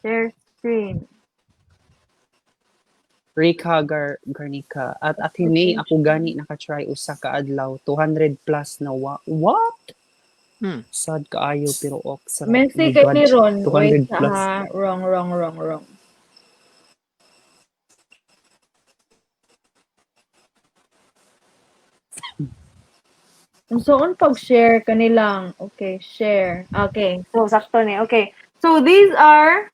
Share screen. Rika Garnica. At Ate May, ako gani naka-try usa ka adlaw 200 plus na what? Sad kaayo pero ok sarap. Messi My kay God. ni Ron. 200 Wait, plus. Ha. Wrong, wrong, wrong, wrong. So, on pag-share kanilang, okay, share. Okay, so sakto ni. Okay. So, these are,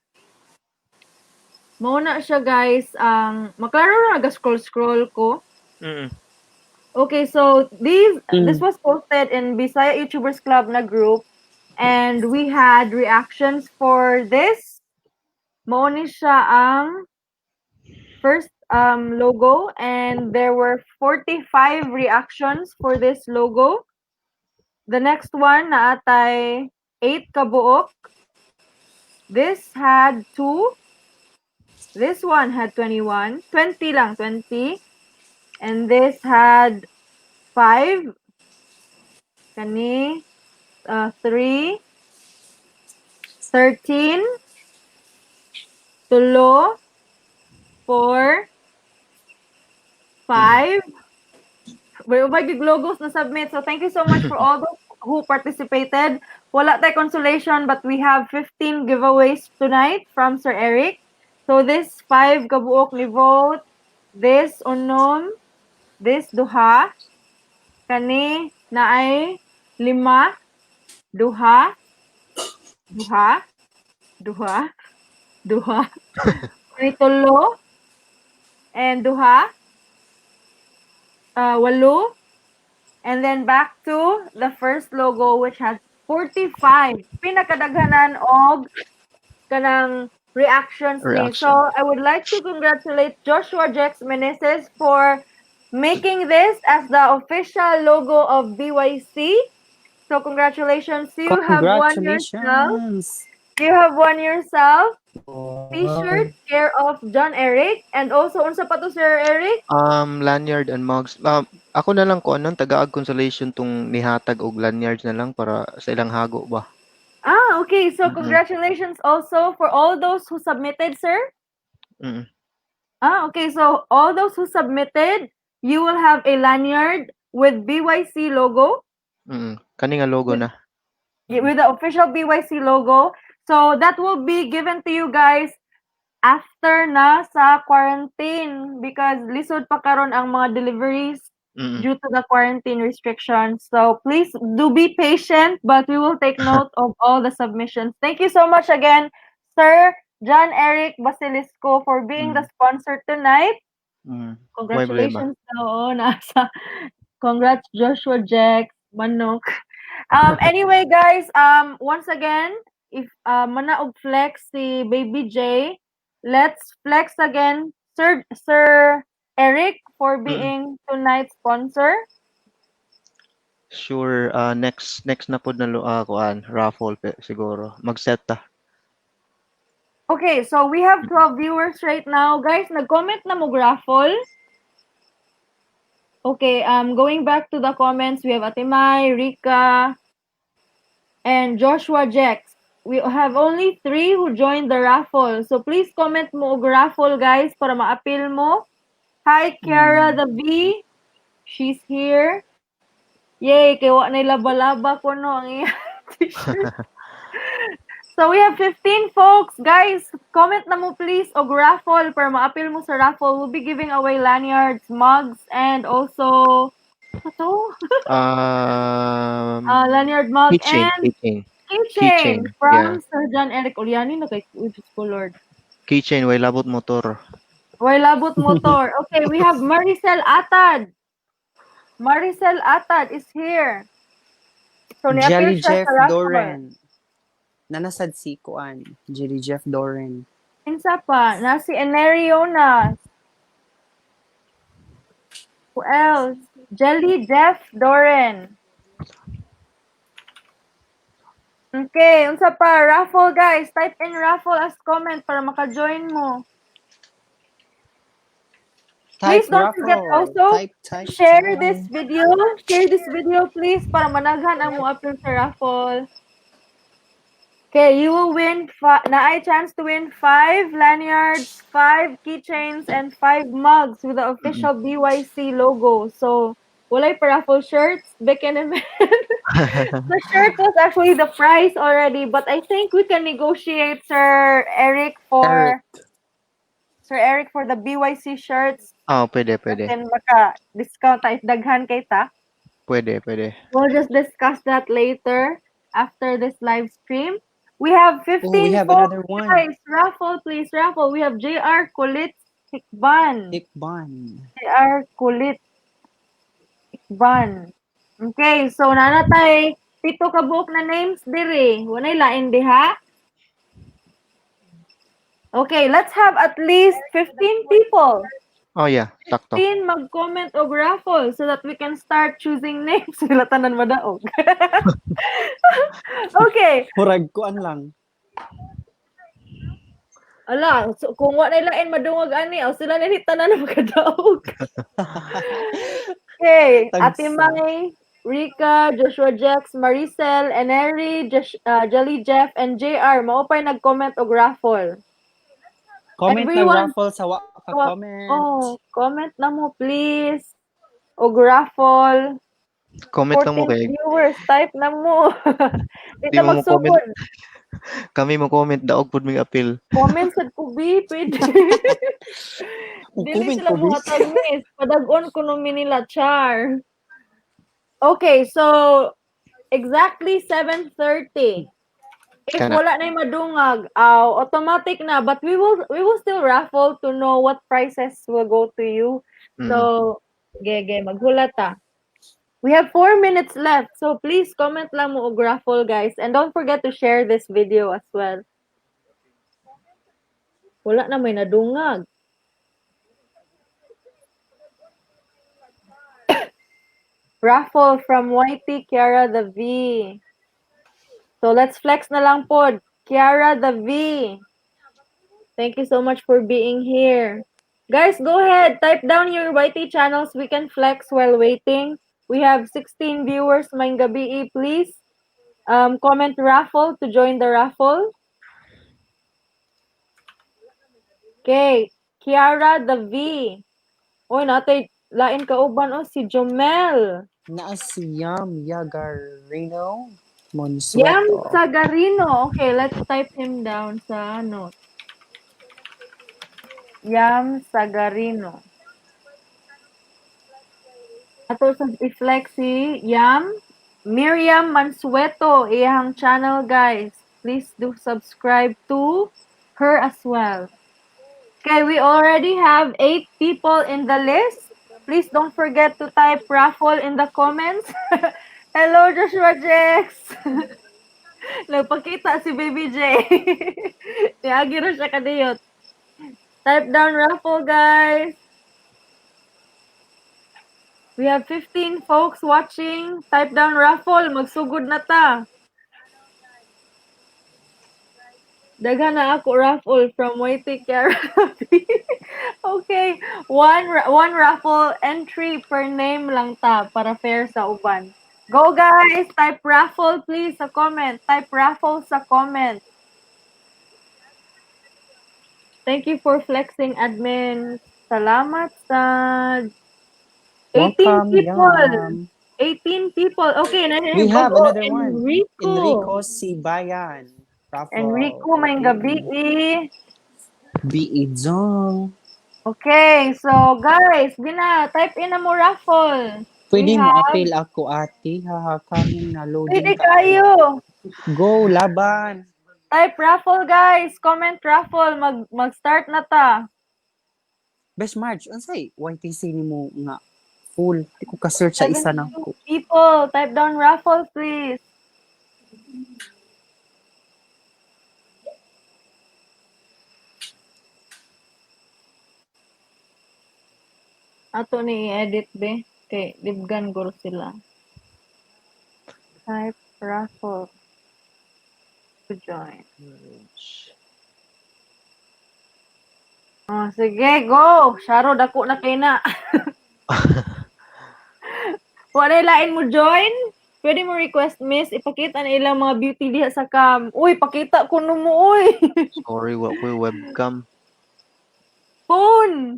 mao na siya guys, ang maklaro na naga-scroll-scroll ko. Okay, so this was posted in Bisaya YouTubers Club na group, and we had reactions for this. Mao ni siya ang first logo, and there were 45 reactions for this logo. The next one naatay 8 kabuok. This had 2. This one had 21. 20 lang, 20. And this had 5. Kani, 3. 13. Tulo. 4. 5. Wait, ubay gig logos na submit. So thank you so much for all those who participated. Wala tay consolation, but we have 15 giveaways tonight from Sir Eric. So this 5 kabuok ni vote, this unom, this duha, kani naay lima, duha, duha, duha, duha, kani tulo, and duha, walo, and then back to the first logo which has 45. Pinakadaghanan og kanang reactions ni. Reaction. So I would like to congratulate Joshua Jex Meneses for making this as the official logo of BYC. So congratulations, you have won yourself. Congratulations. You have won yourself Wow. T-shirt care of John Eric, and also unsa pa to, Sir Eric? Lanyard and mugs. Ako na lang ko anong tagaag consolation tong nihatag og lanyards na lang para sa ilang hago ba. Ah, okay. So congratulations also for all those who submitted, sir. Ah, okay. So all those who submitted, you will have a lanyard with BYC logo. Kani nga logo na. Yeah, with the official BYC logo. So that will be given to you guys after na sa quarantine because lisod pa karon ang mga deliveries due to the quarantine restrictions. So please do be patient, but we will take note of all the submissions. Thank you so much again, Sir John Eric Basilisco, for being the sponsor tonight. Congratulations daw, nasa. Congrats, Joshua Jack, Manok. Anyway, guys, once again, if mana og flex si Baby J, let's flex again, Sir Eric, for being tonight's sponsor. Sure, next na pod na kuan raffle siguro. Mag-set ta. Okay, so we have 12 viewers right now. Guys, nag-comment na mo raffle. Okay, going back to the comments, we have Ate Mai, Rika, and Joshua Jex. We have only 3 who joined the raffle. So please comment mo og raffle, guys, para ma-appeal mo. Hi, Kiara the V. She's here. Yay, kay wa na laba-laba ko no ang iya t-shirt. So we have 15 folks. Guys, comment na mo please og raffle para ma-appeal mo sa raffle. We'll be giving away lanyards, mugs, and also ano to? Lanyard mug Keychain, and keychain. Keychain Keychain, from yeah. Sir John Eric Uliani na kay Diyos ko Lord. Keychain, way labot motor. Way labot motor. Okay, we have Maricel Atad. Maricel Atad is here. So ni-appeal Jelly siya Jeff sa raffle. Doren. Nanasad si Kuan. Jelly Jeff Doren. Kinsa pa? Na si Enerionas. Who else? Jelly Jeff Doren. Okay, unsa pa? Raffle, guys. Type in raffle as comment para maka-join mo. Type Please don't forget raffle. Also, Type, type, share type. this video. Share this video, please, para managhan ang mo appeal sa raffle. Okay, you will win naay chance to win five lanyards, five keychains, and five mugs with the official BYC logo. So, walay pa-raffle shirts, beke naman. The shirt was actually the price already, but I think we can negotiate, Sir Eric, for Eric. Sir Eric for the BYC shirts. Oh, pwede, pwede. Then maka-discount ta if daghan kay ta. Pwede, pwede. We'll just discuss that later after this live stream. We have 15 Oh, we have folks, another one. guys. Raffle, please, raffle. We have JR Kulit Hikban. Hikban. JR Kulit Hikban. Okay, so nanatay pito ka buok na names diri. Walay lain diha. Okay, let's have at least 15 people. Oh yeah, sakto. 15 mag-comment og raffle so that we can start choosing names. Sila tanan madaog. Okay. Murag kuan lang. Ala, so kung wa na lain madungog ani, aw sila na ni tanan makadaog. Okay, Tagsa. Ate May, Rika, Joshua Jax, Maricel, Eneri, Josh, Jelly Jeff, and JR, mao pa'y nag-comment og raffle. Comment na Everyone- raffle sa wa ka comment. Oh, comment na mo please. Og raffle. Comment lang mo 14 kay viewers, type na mo. Di Di ta mo mo-comment. magsugod. Kami mo comment, daog pud mig appeal. Comment sad ko bi, pwede. Oh, Dili comment sila ko, bis. muhatag miss. Padag-on kuno mi nila char. Okay, so exactly 7:30. If Kana. wala na madungag, aw automatic na, but we will still raffle to know what prizes will go to you. So, gege, maghulat ta. We have 4 minutes left, so please comment lang mo og raffle, guys. And don't forget to share this video as well. Wala na may nadungag. Raffle from YT Kiara the V. So let's flex na lang po. Kiara the V. Thank you so much for being here. Guys, go ahead. Type down your YT channels. We can flex while waiting. We have 16 viewers maayong gabii. Please comment raffle to join the raffle. Okay. Kiara the V. Oy, natay lain kauban oh si Jomel. Naa si Yam Yagarino Yam Monsueto. Sagarino. Okay, let's type him down sa note. Yam Sagarino. Ato sa i-flex si Yam Miriam Mansueto, iyang channel, guys. Please do subscribe to her as well. Okay, we already have eight people in the list. Please don't forget to type raffle in the comments. Hello, Joshua Jex. Nagpakita si Baby J. Niagi ra siya kadiyot. Type down raffle, guys. We have 15 folks watching. Type down raffle. Magsugod na ta. Daghan na ako raffle from YT Karabi. Okay. One raffle entry per name lang ta para fair sa uban. Go, guys! Type raffle please sa comment. Type raffle sa comment. Thank you for flexing, admin. Salamat sa 18 Welcome, people. Yam. 18 people. Okay, na We have bago, another one. Enrico. Enrico Sibayan. Raffle. Enrico, maayong gabii. Be Zong. Okay, so guys, gina, type in na mo raffle. Pwede We mo have- appeal ako, ate. Haha, kami na loading Pwede kayo. Go, laban. Type raffle, guys. Comment raffle. Mag-start na ta. Best March, unsay YTC nimo nga full? Di ko ka-search sa isa na ko. People, type down raffle, please. Ato ni i-edit be. Kay libgan guro sila. Type raffle to join. Oh, sige, go. Sharo, dako na kay na. Wala lain mo join? Pwede mo request, miss, ipakita na ilang mga beauty diha sa cam. Uy, pakita ko no mo, uy. Sorry, wa ko'y webcam. Phone.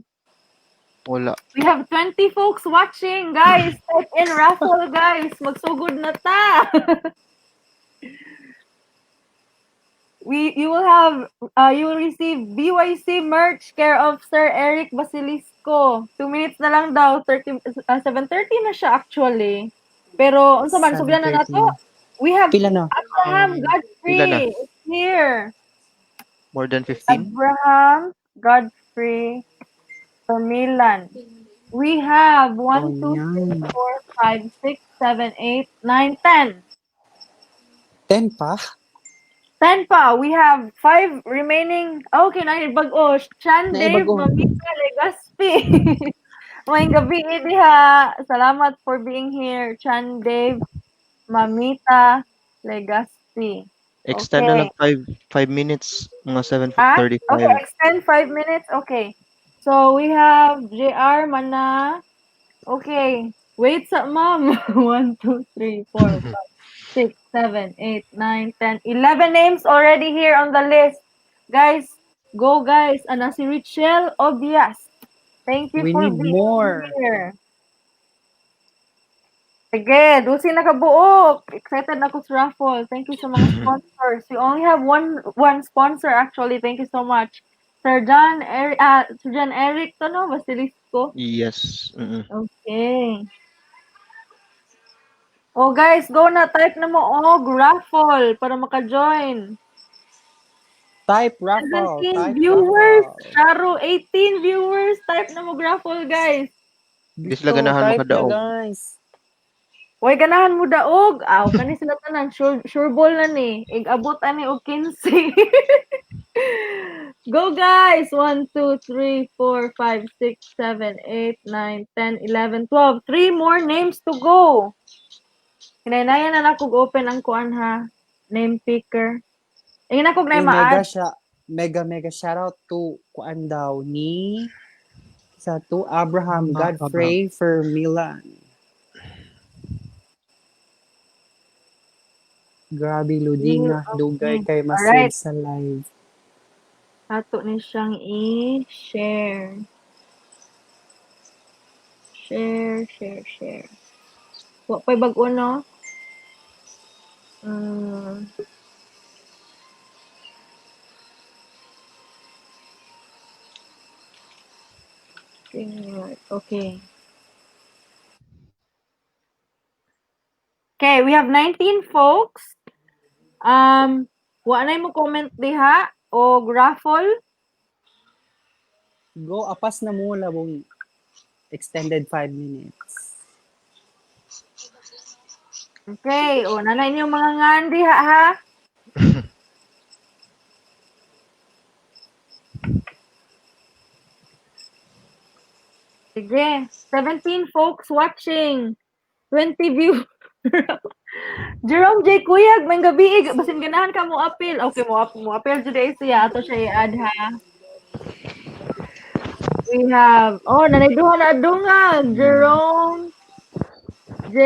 Wala. We have 20 folks watching, guys. Type in raffle, guys. Magsugod na ta. We you will have you will receive BYC merch care of Sir Eric Basilisco. 2 minutes na lang daw, 30 7:30 na siya actually. Pero unsa man, sugdan na nato. We have Pila na? Abraham Godfrey Pila na? is here. More than 15? Abraham Godfrey for Milan. We have 1, 2, Oh, yan. 4, 5, 6, 7, 8, 9, 10. 10 pa? 10 pa. We have 5 remaining. Okay, nine bag-o. Chan Dave Naibag-o. Mamita Legaspi. Maayong gabii diha. Salamat for being here. Chan Dave Mamita Legaspi. Extend na Okay. lang 5 minutes, mga Ah, 7:35. okay, extend 5 minutes. Okay. So we have JR Mana. Okay. Wait sa ma'am. 1, 2, 3, 4, 5, 6, 7, 8, 9, 10, 11 names already here on the list. Guys, go guys. Ana si Richelle Obias. Thank you We for need being more. here. Sige, 12 na kabuok. Excited na ako sa raffle. Thank you sa mga sponsors. We only have one sponsor actually. Thank you so much. Sir John Eric, Sir John Eric to, no? Basilisco. Yes. Okay. Oh guys, go na. Type na mo og raffle para maka-join. Type raffle. 17 Type viewers. raffle. Charo, 18 viewers. Type na mo raffle, guys. Di sila Gusto, ganahan type na, makadaog. guys. Way ganahan mo daog. Aw, kani sila tanan sure ball na ni. Ig-abot ani og 15. Go guys. 1 2 3 4 5 6 7 8 9 10 11 12. Three more names to go. Hinaynayan na nako open ang kuan ha. Name picker. Ingin ako na Uy, mega ma-add. siya, mega mega shout out to kuan daw ni sa to Abraham Ah, Godfrey for Milan. Grabe Ludinga, dugay kay masud Alright. sa live. Ato ni siyang i-share. Share, share, share. Wa pa'y bag-o, no? Okay. Okay, we have 19 folks. Wa na mo comment diha o raffle. Go, apas na mo labong extended 5 minutes. Okay, o nanay niyo mga ngan diha ha. Sige, 17 folks watching. 20 view. Jerome J. Kuyag, maayong gabii, basin ganahan ka mo appeal. Okay, mo appeal today siya. Ato siya i-add ha. We have, oh, nanay duha na adungag. Jerome J.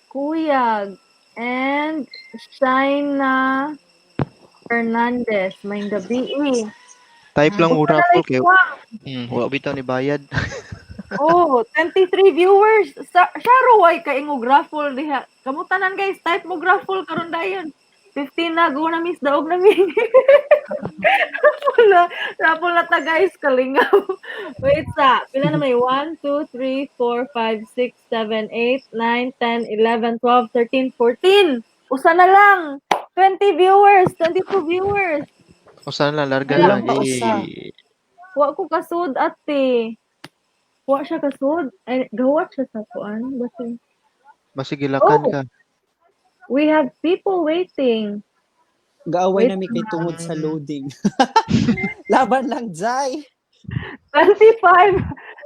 Kuyag and Shaina Fernandez. Maayong gabii. Type lang Usa na raffle lang kay kuwang. Wa bitaw ni bayad. Oh, 23 viewers. Sa Sharo way ka ingog raffle diha. Kamo tanan guys, type mo raffle karon dayon. 15 na go na miss, daog na mi. Raffle na, raffle na ta guys, kalingaw. Wait sa, pila na may 1 2 3 4 5 6 7 8 9 10 11 12 13 14. Usa na lang. 20 viewers, 22 viewers. Usa na lang, larga Kulang lang. pa usa. Eh, Wa ko kasud ate. Wa siya kasud. Ay, gawat siya sa kuan. Basta. Masigilakan Oh. ka. We have people waiting. Gaaway Wait nami kay tungod sa loading. Laban lang, Jai! 25,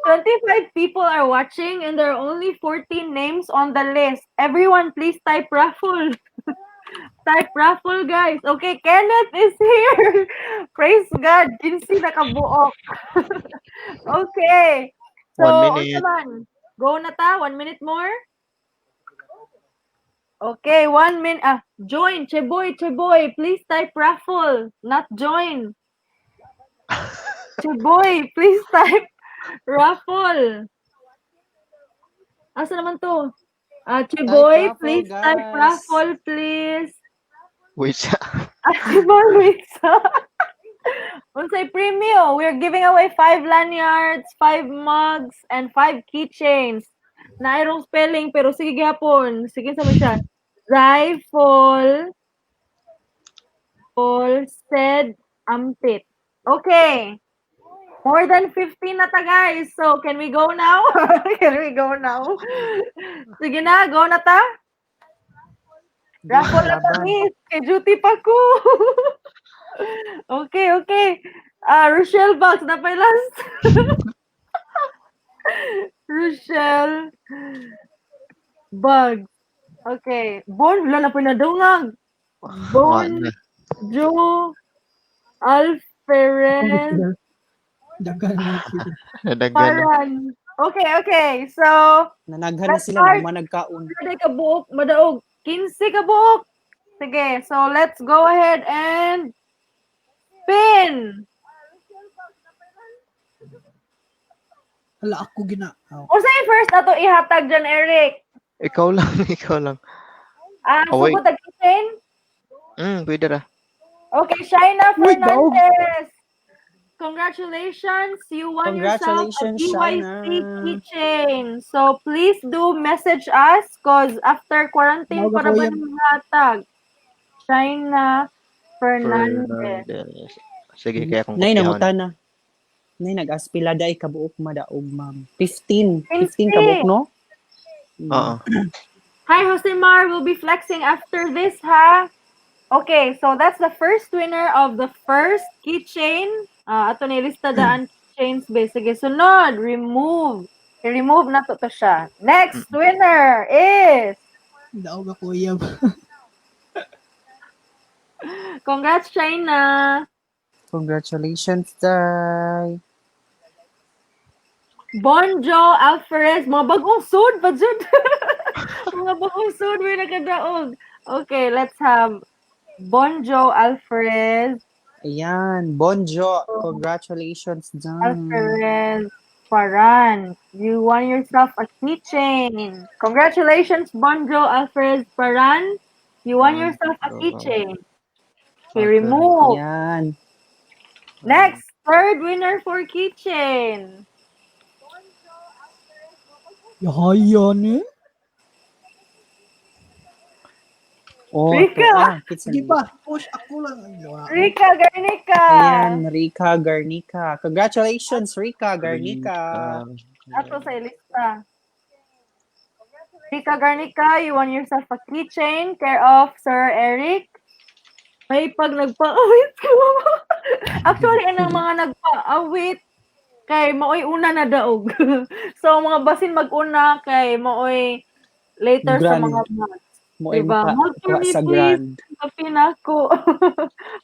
25 people are watching and there are only 14 names on the list. Everyone, please type raffle. Type raffle, guys. Okay, Kenneth is here. Praise God. 15 na kabuok. Okay. So, 1 minute. unsa man? Go na ta. 1 minute more. Okay, 1 minute. Ah, join. Cheboy, Cheboy, please type raffle, not join. Cheboy, please type raffle. Asa naman to? Ah, Cheboy, Type raffle, please type guys. Raffle, please. Wait sa. Ah, Cheboy, wait sa. Unsay premio? We're giving away five lanyards, five mugs, and five keychains. Nairong spelling, pero sige gihapon. Sige sa man siya. Rifle Paul said ampit. Okay. More than 15 na ta, guys. So, can we go now? Can we go now? Sige na, go na ta. Raffle na ta, Laban. Miss. Kay duty pa ko. Okay. Ah, Rochelle Box na pa last. Rochelle Bugs. Okay. Bon, wala na po na dungag. Wa Bon na. Joe Alferez Daghan na sila. Nadaghan na. Paran. Okay. So, Nanaghan na Let's sila start. ng managkaon. Pwede ka buok, madaog. 15 ka buok. Sige, so let's go ahead and spin. Hala ako gina. Oh. O sa'yo first na to ihatag dyan, Eric. Ikaw lang, ikaw lang. Ah, Oh, wait. sugod ang keychain? Pwede ra. Okay, Shaina Uy, daog. Fernandez. Congratulations, you won yourself a Congratulations, BYC Shaina. Keychain. So please do message us 'cause after quarantine Tawag para ako ba yan. ng hatag? Shaina Fernandez. Fernandez. Sige, kaya akong Nay, kopyahon. nanguta na. Nay, nag-aspila day kabuok madaog, ma'am. 15. 15 kabuok, no? Oo. Hi, Josemar. We'll be flexing after this, ha? Okay, so that's the first winner of the first keychain. Ah, ato ni lista daan keychains ba. Sige, sunod, remove. I-remove na to siya. Next winner is Daog ako iyab. Congrats, China. Congratulations, day. Bonjo Alvarez. Mga bagong sud pa jud. Mga bagong sud may nakadaog. Okay, let's have Bonjo Alvarez. Ayan, Bonjo. Congratulations, day. Alvarez Paran. You won yourself a keychain. Congratulations, Bonjo Alvarez Paran. You won yourself a Bonjo. Keychain. Okay, Alvarez. remove. Ayan. Next, third winner for keychain. Yahayan eh. Oh, Rika. to, ah, kitsa Sige ni- pa, push ako lang. Ay, wala. Rika Garnica. Ayan, Rika Garnica. Congratulations, Rika Garnica. Ato sa ilista. Rika Garnica, you won yourself a keychain. Care of Sir Eric. May pag nagpa-awit ko. Actually, anang mga nagpa-awit kay maoy una na daog. So mga basin mag-una kay maoy later sa Grand. mga months. Mo ay Diba? maka, Mag for kuha me, sa please. grand. Kape na ako.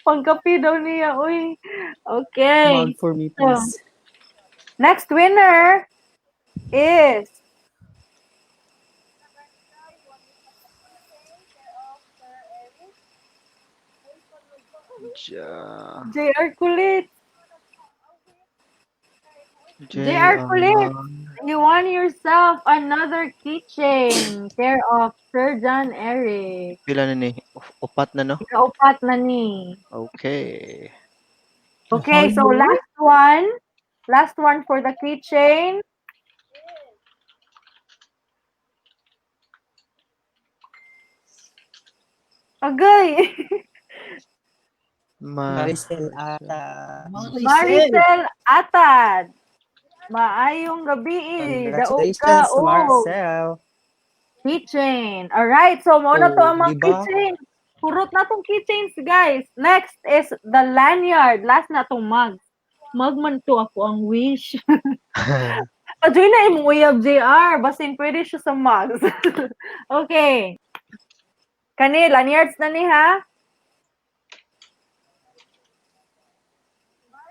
Pangkape daw niya, uy. Okay. Mug for me, please. Next winner is JR Kulit. JR Kulit. You won yourself another keychain. Care of Sir John Eric. Pila na ni? Upat na, no? Kaupat na ni. Okay. Okay, so last one. Last one for the keychain. Agay! Ma Maricel Ata. Maricel. Maricel Atad. Maayong gabi. Daog ka. Congratulations, Oh. Marcel. Keychain. Alright, so mao na to Oh, ang mga diba? keychain. Purot na tong keychains, guys. Next is the lanyard. Last na tong mug. Mug man to ako ang wish. Pa-join na imong uyab, JR. Basin pwede siya sa mugs. Okay. Kani, lanyards na ni ha?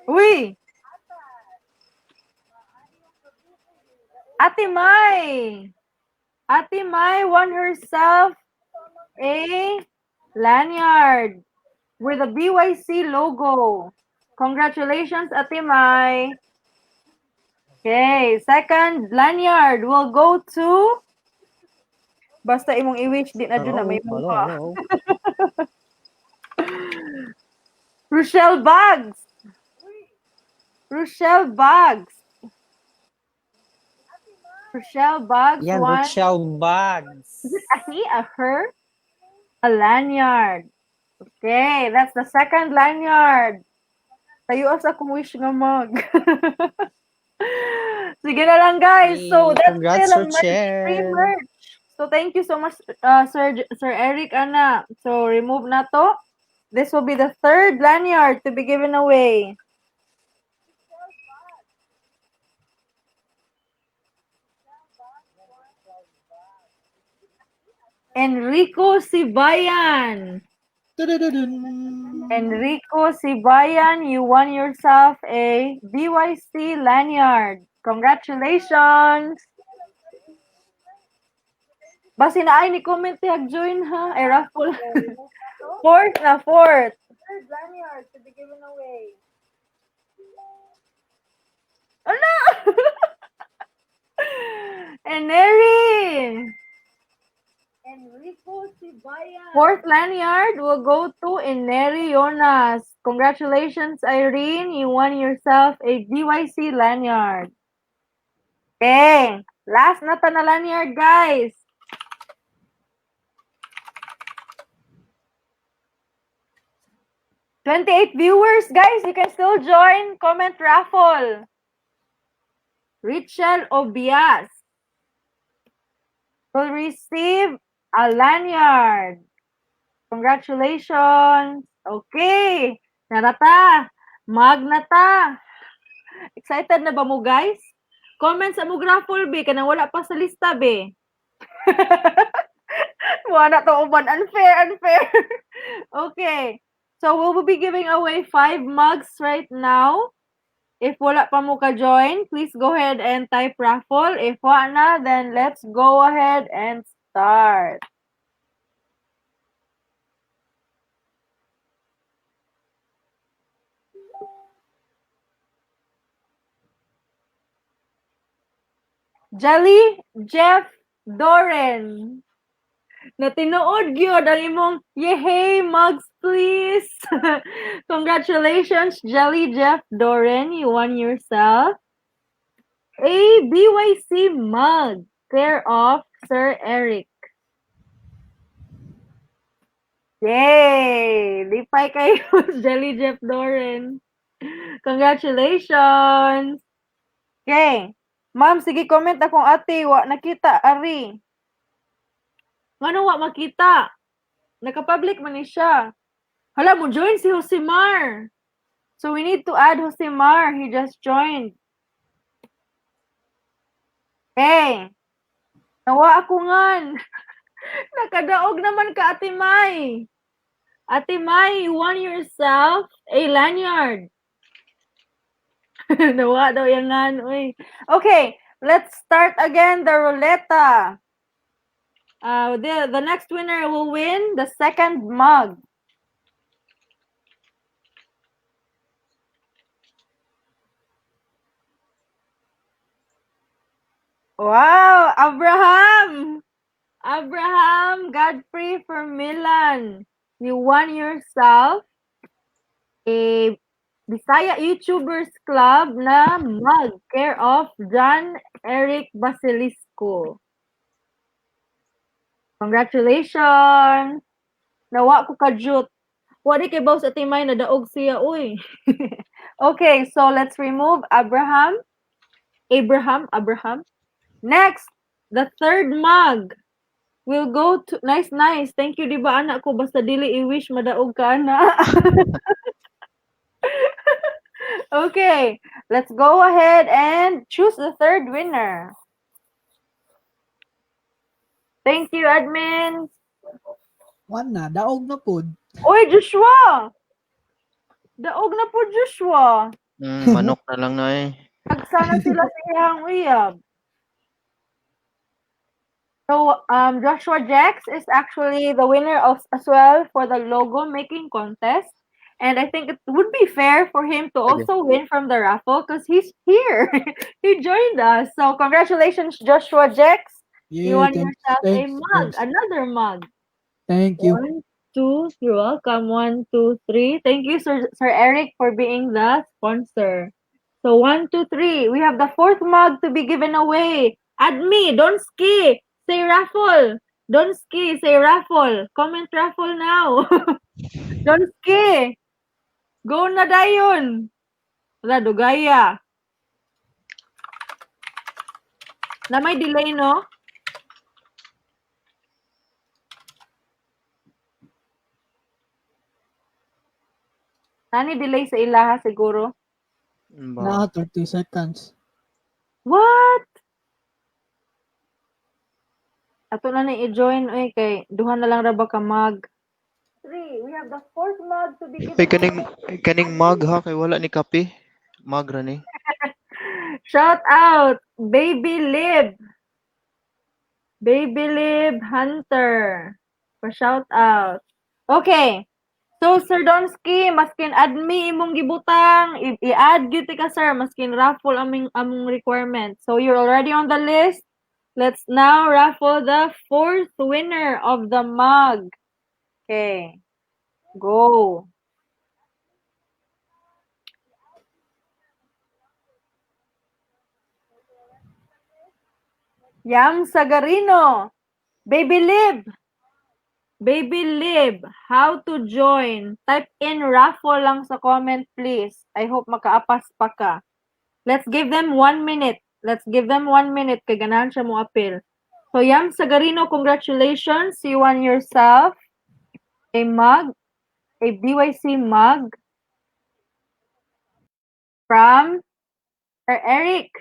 Uy! Ate Mai! Ate Mai won herself a lanyard with a BYC logo. Congratulations, Ate Mai. Okay, second lanyard will go to. Basta imong i-wish di na dyan na may Hello, pa. Hello. Rochelle Bugs. Rochelle Bugs. Rochelle Bugs Yan, won. Rochelle Bugs. Is it a he, a her? A lanyard. Okay, that's the second lanyard. Tayo sa akong wish nga mug. Sige na lang, guys. So, that's Congrats, still ang Rochelle. free merch. So, thank you so much, Sir Eric, ana. So, remove na to. This will be the third lanyard to be given away. Enrico Sibayan. Tudududun. Enrico Sibayan, you won yourself a BYC lanyard. Congratulations! Basi na ay ni comment tihag join ha. Ay raffle. Fourth na fourth. Third lanyard to be given away. Ano? Eneri! Enrico Sibayan. Fourth lanyard will go to Eneri Jonas. Congratulations, Irene. You won yourself a BYC lanyard. Okay. Last na ta na lanyard, guys. 28 viewers, guys. You can still join. Comment raffle. Richel Obias will receive a lanyard. Congratulations. Okay. Narata. Magnata. Excited na ba mo, guys? Comment sa mo raffle, be. Kanang wala pa sa lista, be. Wala to uban. Unfair, unfair. Okay. So, we will be giving away five mugs right now. If wala pa mo ka-join, please go ahead and type raffle. If wala na, then let's go ahead and start. Jelly Jeff Doren. Na tinuod gyud ang imong yehey mugs please. Congratulations, Jelly Jeff Doren. You won yourself a BYC mug, care of Sir Eric. Yay! Lipay kayo, Jelly Jeff Doren. Congratulations! Okay. Ma'am, sige, comment akong ate. Wa nakita, ari. Ngano wa makita? Naka-public man ni siya. Hala, mo join si Josemar. So we need to add Josemar. He just joined. Okay. Nawa ako ngan. Nakadaog naman ka, Ate Mai. Ate Mai, you won yourself a lanyard. Nawa daw yan ngan. Uy. Okay, let's start again the ruleta. The next winner will win the second mug. Wow, Abraham! Abraham Godfrey from Milan. You won yourself a Bisaya YouTubers Club na mug, care of John Eric Basilisco. Congratulations! Nawa ko kajut. Wa di kay baw sa timay na daog siya, uy. Okay, so let's remove Abraham. Abraham, Abraham. Next, the third mug will go to. Nice, nice. Thank you, di ba anak ko basta dili i-wish madaog ka na. Okay, let's go ahead and choose the third winner. Thank you, admin. One na, daog na pod. Oy, Joshua! Daog na po, Joshua. Manok na lang na eh. Nagsana sila sa iyang uyab. So, Joshua Jax is actually the winner of as well for the logo making contest. And I think it would be fair for him to Okay. also win from the raffle because he's here. He joined us. So congratulations, Joshua Jax. You Yeah, won thanks, yourself a thanks, mug, thanks. another mug. Thank you. One, two, you're welcome. One, two, three. Thank you, Sir Eric, for being the sponsor. So one, two, three. We have the fourth mug to be given away. Add me, don't ski. Say raffle. Don't ski, say raffle. Comment raffle now. Don't ski. Go na dayon. Wala, dugaya. Na may delay, no? Nani delay sa ilaha siguro? Ba? Na 30 seconds. What? Ato na ni i-join oy kay duha na lang ra ba ka mug. Three. We have the fourth mug to be given. Ay, kaning mug ha kay wala ni kape. Mug ra ni. Shout out Baby Lib. Baby Lib Hunter. Pa shout out. Okay. So Sir Donsky, maskin add me imong gibutang, i-add gyud ka, sir, maskin raffle aming among requirement. So you're already on the list. Let's now raffle the fourth winner of the mug. Okay. Go. Yam Sagarino. Baby Lib. Baby Lib, how to join? Type in raffle lang sa comment, please. I hope makaapas pa ka. Let's give them 1 minute. Let's give them 1 minute kay ganahan siya mo appeal. So Yam Sagarino, congratulations. You won yourself a mug, a BYC mug from Sir Eric.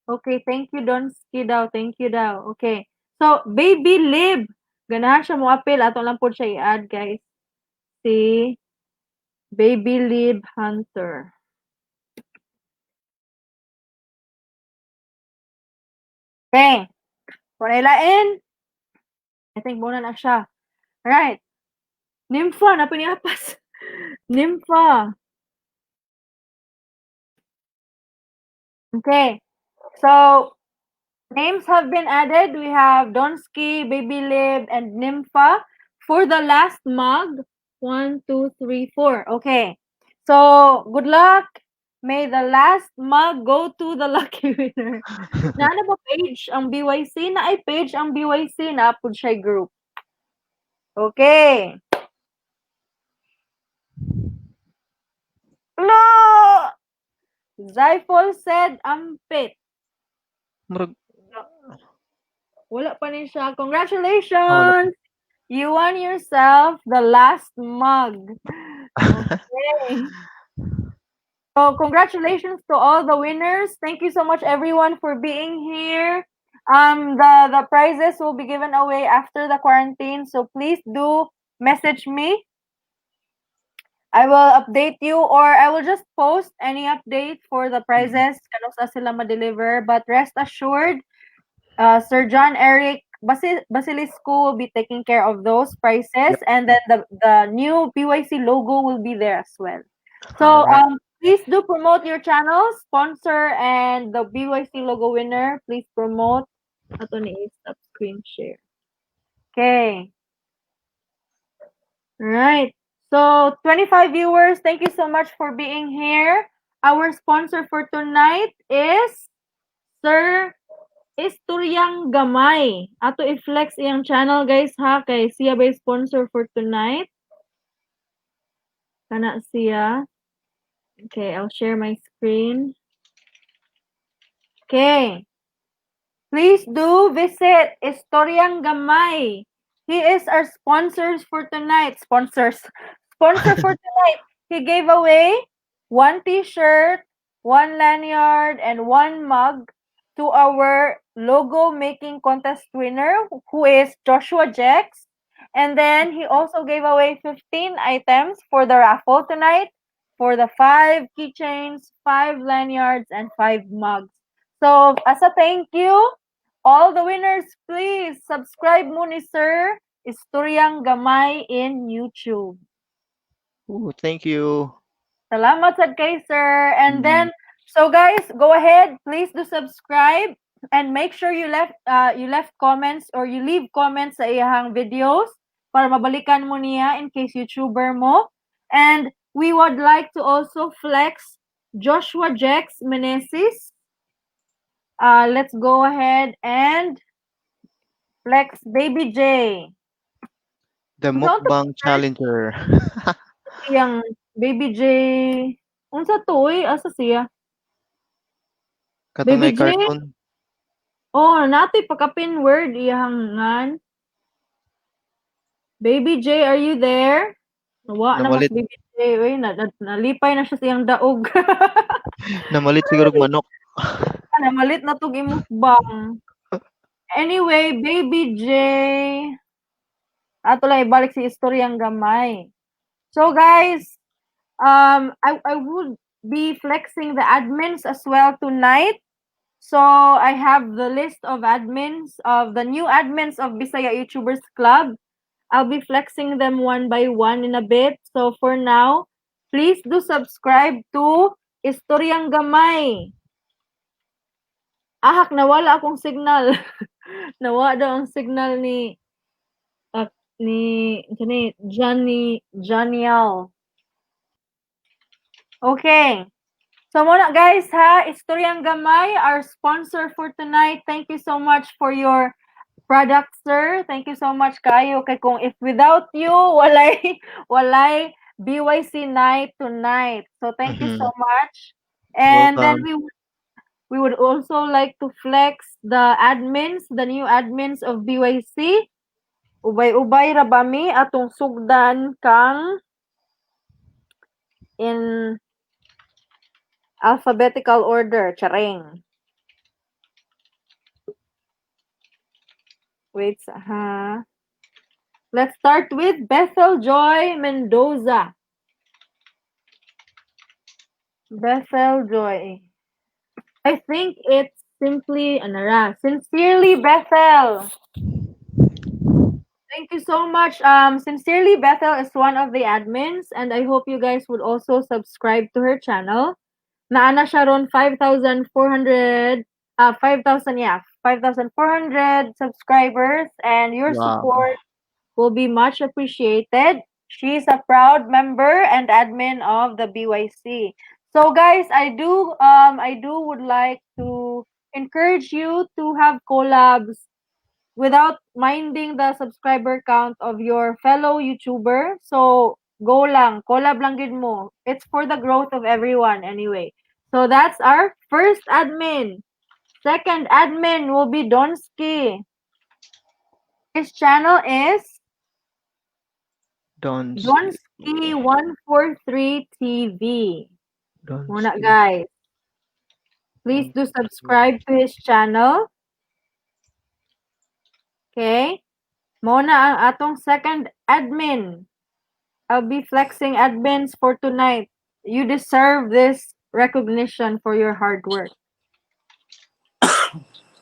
Okay, thank you, Donsky daw. Thank you daw. Okay. So, Baby Lib. Ganahan siya mo appeal. Ato lang po siya i-add, guys. Si Baby Lib Hunter. Okay. Kung lain, I think muna na siya. Alright. Nympha, na piniapas. Nympha. Okay. So, names have been added. We have Donsky, Baby Lib, and Nympha. For the last mug, one, two, three, four. Okay. So, good luck. May the last mug go to the lucky winner. Na ano ba page ang BYC? Na ay page ang BYC na pud siya group. Okay. No! Zyphol said ampit. Murag Wala pa ni siya. Congratulations! You won yourself the last mug. Okay. So congratulations to all the winners. Thank you so much, everyone, for being here. The prizes will be given away after the quarantine, so please do message me. I will update you or I will just post any update for the prizes kanus-a sila ma-deliver. But rest assured, Sir John Eric Basilisco will be taking care of those prizes, and then the new BYC logo will be there as well. So please do promote your channel, sponsor, and the BYC logo winner. Please promote. Ato ni stop screen share. Okay. All right. So 25 viewers, thank you so much for being here. Our sponsor for tonight is Sir Istoryang Gamay. Ato i-flex iyang channel, guys, ha, kay siya ba sponsor for tonight? Kana siya. Okay, I'll share my screen. Okay. Please do visit Istoryang Gamay. He is our sponsors for tonight. Sponsors. Sponsor for tonight. He gave away one t-shirt, one lanyard, and one mug to our logo making contest winner, who is Joshua Jex. And then he also gave away 15 items for the raffle tonight for the 5 keychains, 5 lanyards, and 5 mugs. So as a thank you, All the winners, please subscribe mo ni Sir Istoryang Gamay in YouTube. Ooh, thank you. Salamat sad kay sir. And then, so guys, go ahead, please do subscribe and make sure you left comments or you leave comments sa iyahang videos para mabalikan mo niya in case YouTuber mo. And we would like to also flex Joshua Jex Meneses. Let's go ahead and flex Baby J. The Unsa to mukbang challenger. Iyang Baby J. Unsa to oy? Asa siya? Katong Baby may J? cartoon. Oh, natoy pagka-pin word iyang ngan. Baby J, are you there? Nawa na mas Namalit. Baby J, oy, nalipay na siya sa iyang daog. Namalit siguro og manok. Namalit na tog imukbang. Anyway, Baby J. Ato lang ibalik si Istoryang Gamay. So guys, I would be flexing the admins as well tonight. So I have the list of admins of the new admins of Bisaya YouTubers Club. I'll be flexing them one by one in a bit. So for now, please do subscribe to Istoryang Gamay. Ahak, nawala akong signal. Nawa daw ang signal ni Johnny Janiel. Okay. So muna guys ha, Istoryang Gamay, our sponsor for tonight. Thank you so much for your product, sir. Thank you so much kayo kay kung if without you, walay BYC night tonight. So thank you so much. And then Welcome. we would also like to flex the admins, the new admins of BYC. Ubay-ubay ra ba mi atong sugdan kang in alphabetical order, charing. Wait, ha. Let's start with Bethel Joy Mendoza. Bethel Joy. I think it's simply anara. Sincerely Bethel. Thank you so much. Sincerely Bethel is one of the admins, and I hope you guys would also subscribe to her channel. Naana siya ron 5,400, 5,000, yeah, 5,400 subscribers, and your support will be much appreciated. She's a proud member and admin of the BYC. So guys, I do would like to encourage you to have collabs without minding the subscriber count of your fellow YouTuber. So go lang, collab lang gid mo. It's for the growth of everyone anyway. So that's our first admin. Second admin will be Donski. His channel is Donski. Donski143 TV. Muna Donski. Guys. Please do subscribe to his channel. Okay. Muna ang atong second admin. I'll be flexing admins for tonight. You deserve this recognition for your hard work.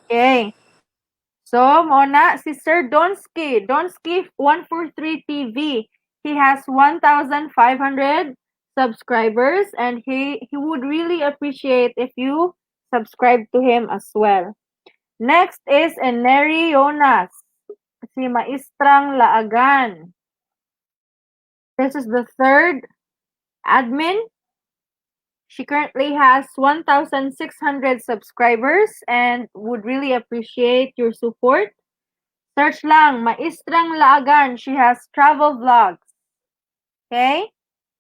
Okay. So, muna si Sir Donski, Donski143 TV. He has 1,500 subscribers and he would really appreciate if you subscribe to him as well. Next is Eneri Jonas, si Maestrang Laagan. This is the third admin. She currently has 1,600 subscribers and would really appreciate your support. Search lang, Maestrang Laagan. She has travel vlogs. Okay?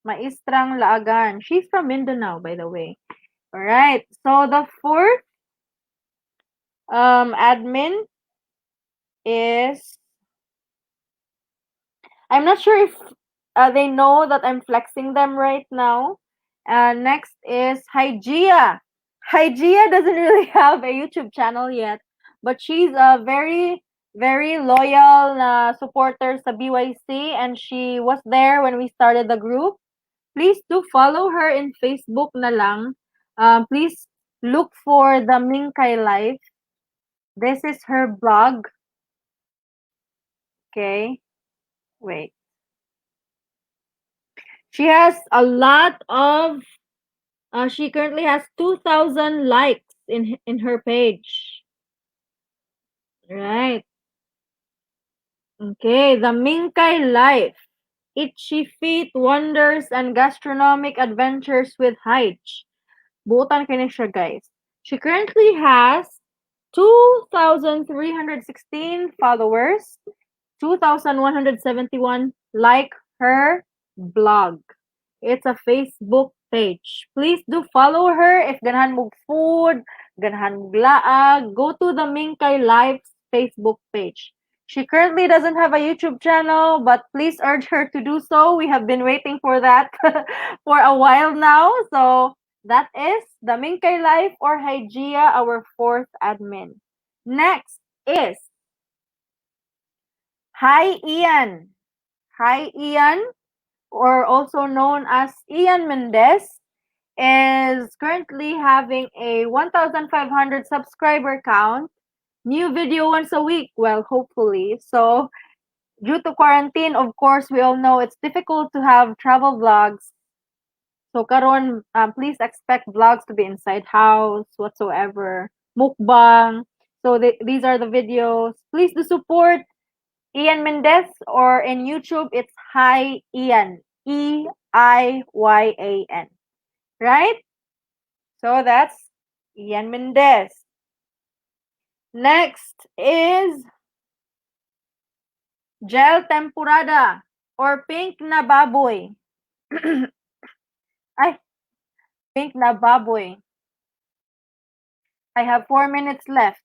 Maestrang Laagan. She's from Mindanao, by the way. All right. So the fourth admin is, I'm not sure if they know that I'm flexing them right now. Next is Hygeia. Hygeia doesn't really have a YouTube channel yet, but she's a very, very loyal na supporter sa BYC, and she was there when we started the group. Please do follow her in Facebook na lang. Please look for the Mingkay Life. This is her blog. Okay. Wait. She has a lot of she currently has 2,000 likes in her page. Right. Okay, The Minkay Life. Itchy Feet, Wonders, and Gastronomic Adventures with Haij. Buotan kini siya, guys. She currently has 2,316 followers, 2,171 like her blog. It's a Facebook page. Please do follow her if ganahan mo food, ganahan mo laag. Go to the Minkay Life's Facebook page. She currently doesn't have a YouTube channel, but please urge her to do so. We have been waiting for that for a while now. So that is the Minkay Life or Hygeia, our fourth admin. Next is Hi Ian. Hi Ian, or also known as Ian Mendez, is currently having a 1,500 subscriber count. New video once a week, well, hopefully. So, due to quarantine, of course, we all know it's difficult to have travel vlogs. So, karon, please expect vlogs to be inside house, whatsoever, mukbang. So, these are the videos. Please do support Ian Mendez, or in YouTube, it's Hi Ian, Eiyan. Right? So, that's Ian Mendez. Next is Gel Temporada or Pink na Baboy. Ay, Pink na Baboy. I have 4 minutes left.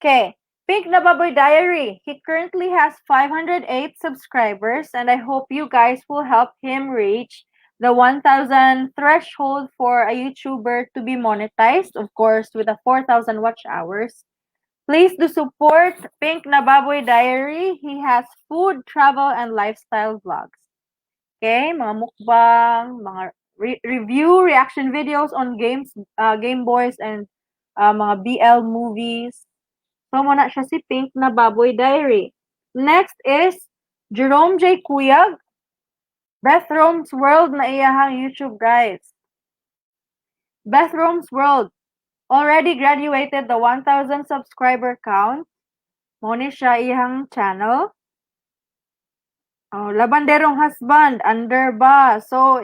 Okay. Pink na Baboy Diary. He currently has 508 subscribers, and I hope you guys will help him reach the 1,000 threshold for a YouTuber to be monetized, of course, with a 4,000 watch hours. Please do support Pink na Baboy Diary. He has food, travel, and lifestyle vlogs. Okay, mga mukbang, mga review, reaction videos on games, Game Boys, and mga BL movies. So, mao na siya si Pink na Baboy Diary. Next is Jerome J. Kuyag. Beth Rome's World na iyahang YouTube, guys. Beth Rome's World already graduated the 1,000 subscriber count. Mao ni siya iyang channel. Oh, labanderong husband, under ba? So,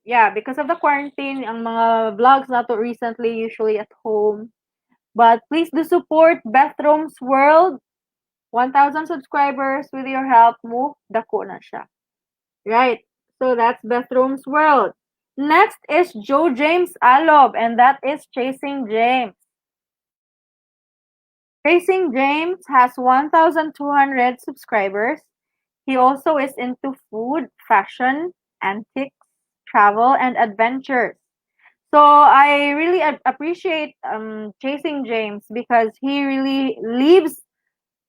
yeah, because of the quarantine, ang mga vlogs nato recently usually at home. But please do support Beth Rome's World. 1,000 subscribers. With your help, mo dako na siya. Right. So that's Beth Rome's World. Next is Joe James Alob, and that is Chasing James. Chasing James has 1,200 subscribers. He also is into food, fashion, antics, travel, and adventures. So I really appreciate Chasing James because he really leaves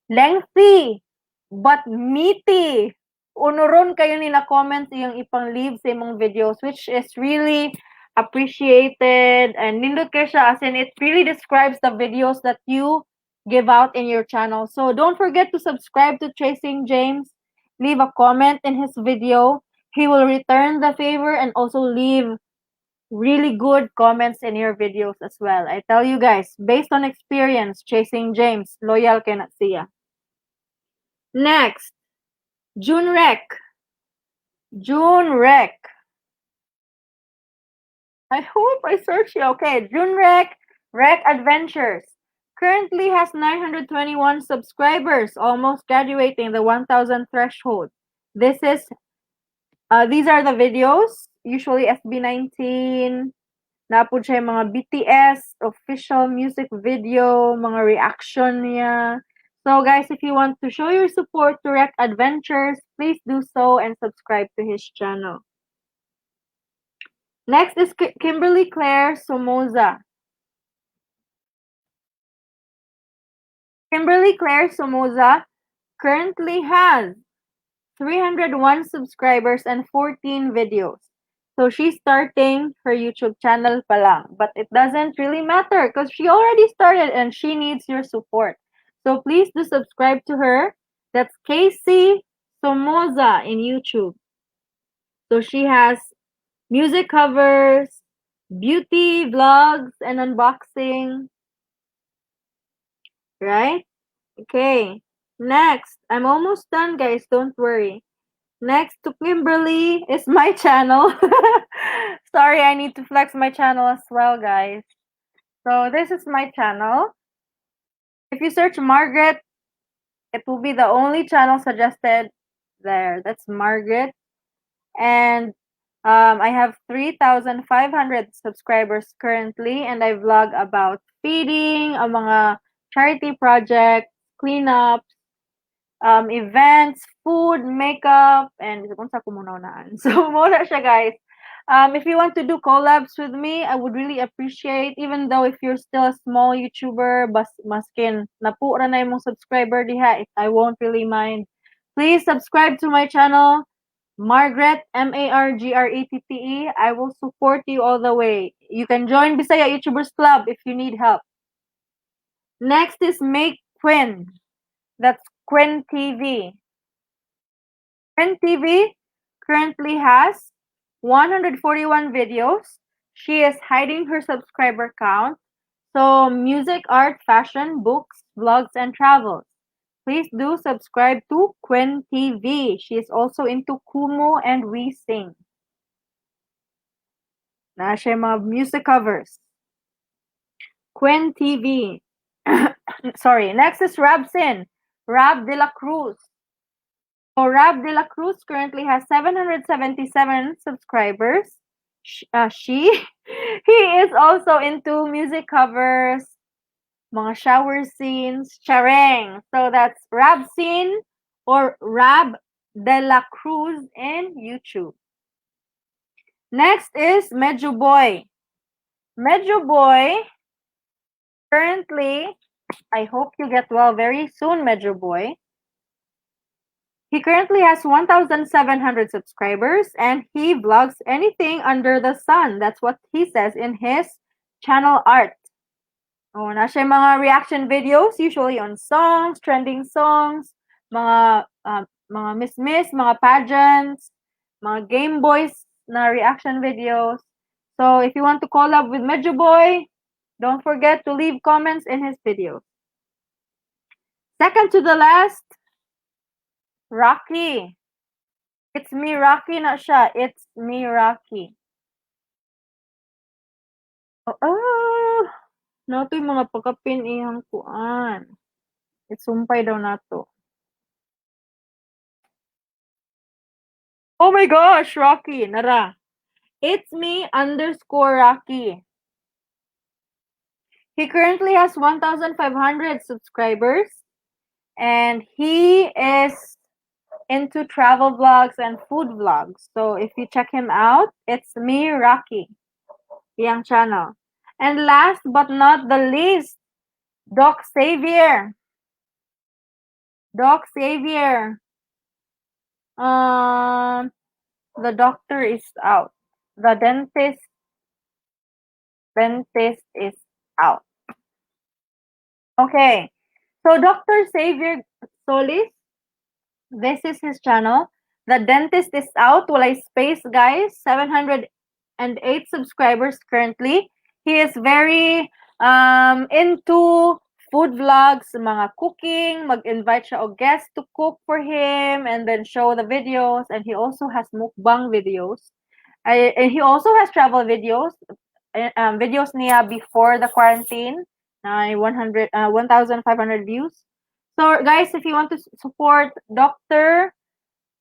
lengthy but meaty. Unuron kaayo ni na comments iyang ipang leave sa imong videos, which is really appreciated, and nindot kaayo siya, as in it really describes the videos that you give out in your channel. So don't forget to subscribe to Chasing James. Leave a comment in his video. He will return the favor and also leave really good comments in your videos as well. I tell you guys, based on experience, Chasing James, loyal kaayo na siya. Next, June Rec. June Rec. I hope I searched you. Okay, June Rec, Rec Adventures. Currently has 921 subscribers, almost graduating the 1,000 threshold. This is, these are the videos. Usually SB19, naa pod siya yung mga BTS official music video, mga reaction niya. So guys, if you want to show your support to Rec Adventures, please do so and subscribe to his channel. Next is Kimberly Claire Somoza. Kimberly Claire Somoza currently has 301 subscribers and 14 videos. So she's starting her YouTube channel pa lang. But it doesn't really matter because she already started and she needs your support. So please do subscribe to her. That's Casey Somoza in YouTube. So she has music covers, beauty vlogs, and unboxing. Right? Okay. Next, I'm almost done, guys. Don't worry. Next to Kimberly is my channel. Sorry, I need to flex my channel as well, guys. So this is my channel. If you search Margaret, it will be the only channel suggested there. That's Margaret. And I have 3,500 subscribers currently, and I vlog about feeding, ang mga charity projects, cleanups, events, food, makeup, and kung unsa ko naan. So, mao na siya, guys. If you want to do collabs with me, I would really appreciate, even though if you're still a small YouTuber, bas maskin napo ra na imong subscriber diha, if I won't really mind. Please subscribe to my channel, Margaret, Margrette. I will support you all the way. You can join Bisaya YouTubers Club if you need help. Next is Make Quinn. That's Quinn TV. Quinn TV currently has 141 videos. She is hiding her subscriber count. So music, art, fashion, books, vlogs, and travels. Please do subscribe to Quinn TV. She is also into Kumu and We Sing. Naa siya mga music covers. Quinn TV. Sorry. Next is Rabsin. Rab de la Cruz. So Rab de la Cruz currently has 777 subscribers. He is also into music covers, mga shower scenes, chareng. So that's Rabsin or Rab de la Cruz in YouTube. Next is Medyo Boy. Medyo Boy, currently, I hope you get well very soon, Medyo Boy. He currently has 1,700 subscribers and he vlogs anything under the sun. That's what he says in his channel art. Oh, naa siya mga reaction videos, usually on songs, trending songs, mga miss-miss, mga pageants, mga Game Boys na reaction videos. So if you want to collab with Medyo Boy, don't forget to leave comments in his videos. Second to the last, Rocky. It's me, Rocky na siya. It's me, Rocky. Oh, naa to'y mga pagkapin iyang kuan. Isumpay daw nato. Oh my gosh, Rocky, nara. It's me _Rocky. He currently has 1,500 subscribers and he is into travel vlogs and food vlogs. So if you check him out, it's me, Rocky, iyang channel. And last but not the least, Doc Xavier. Doc Xavier. The doctor is out. The dentist is out. Okay. So Dr. Xavier Solis, this is his channel. The dentist is out. Walay space, guys. 708 subscribers currently. He is very into food vlogs, mga cooking, mag-invite siya og guests to cook for him and then show the videos. And he also has mukbang videos. And he also has travel videos. Videos niya before the quarantine, na 100, 1,500 views. So guys, if you want to support Dr.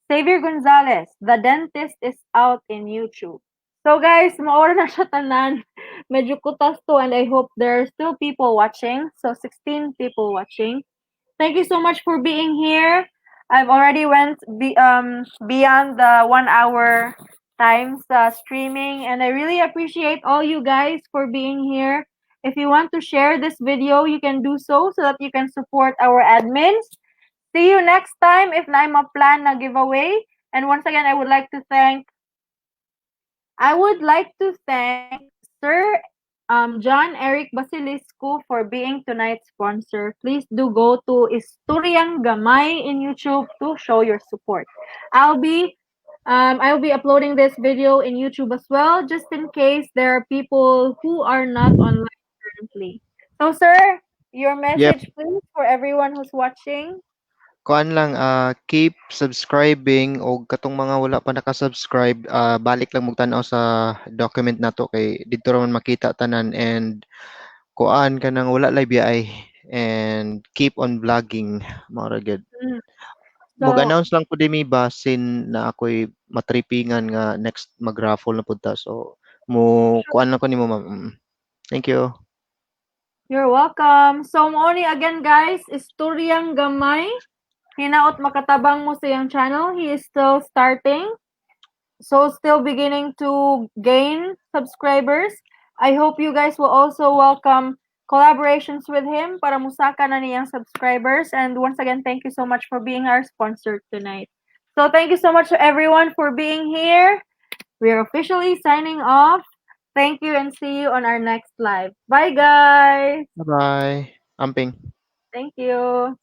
Xavier Gonzalez, the dentist is out in YouTube. So guys, mao ra na siya tanan. Medyo kutas to and I hope there are still people watching. So 16 people watching. Thank you so much for being here. I've already went beyond the 1 hour times streaming, and I really appreciate all you guys for being here. If you want to share this video, you can do so so that you can support our admins. See you next time if naay ma-plan na giveaway. And once again, I would like to thank Sir John Eric Basilisco for being tonight's sponsor. Please do go to Istoryang Gamay in YouTube to show your support. I'll be uploading this video in YouTube as well, just in case there are people who are not online currently. So, sir, your message, please, for everyone who's watching. Kuan lang, keep subscribing og katong mga wala pa naka-subscribe, balik lang mog tan-aw sa document nato kay didto ra man makita tanan and kuan kanang wala lay biyahe and keep on vlogging, mao ra gyud. So, Mag-announce lang pud mi basin na ako'y matripingan nga next mag-raffle na pud ta. So mo kuan lang ko nimo, ma'am. Thank you. You're welcome. So, mao ni again, guys, Istoryang Gamay. Hinaot makatabang mo sa iyang channel. He is still starting. So, still beginning to gain subscribers. I hope you guys will also welcome collaborations with him para musaka na niyang subscribers. And once again, thank you so much for being our sponsor tonight. So, thank you so much to everyone for being here. We are officially signing off. Thank you and see you on our next live. Bye, guys. Bye-bye. Amping. Thank you.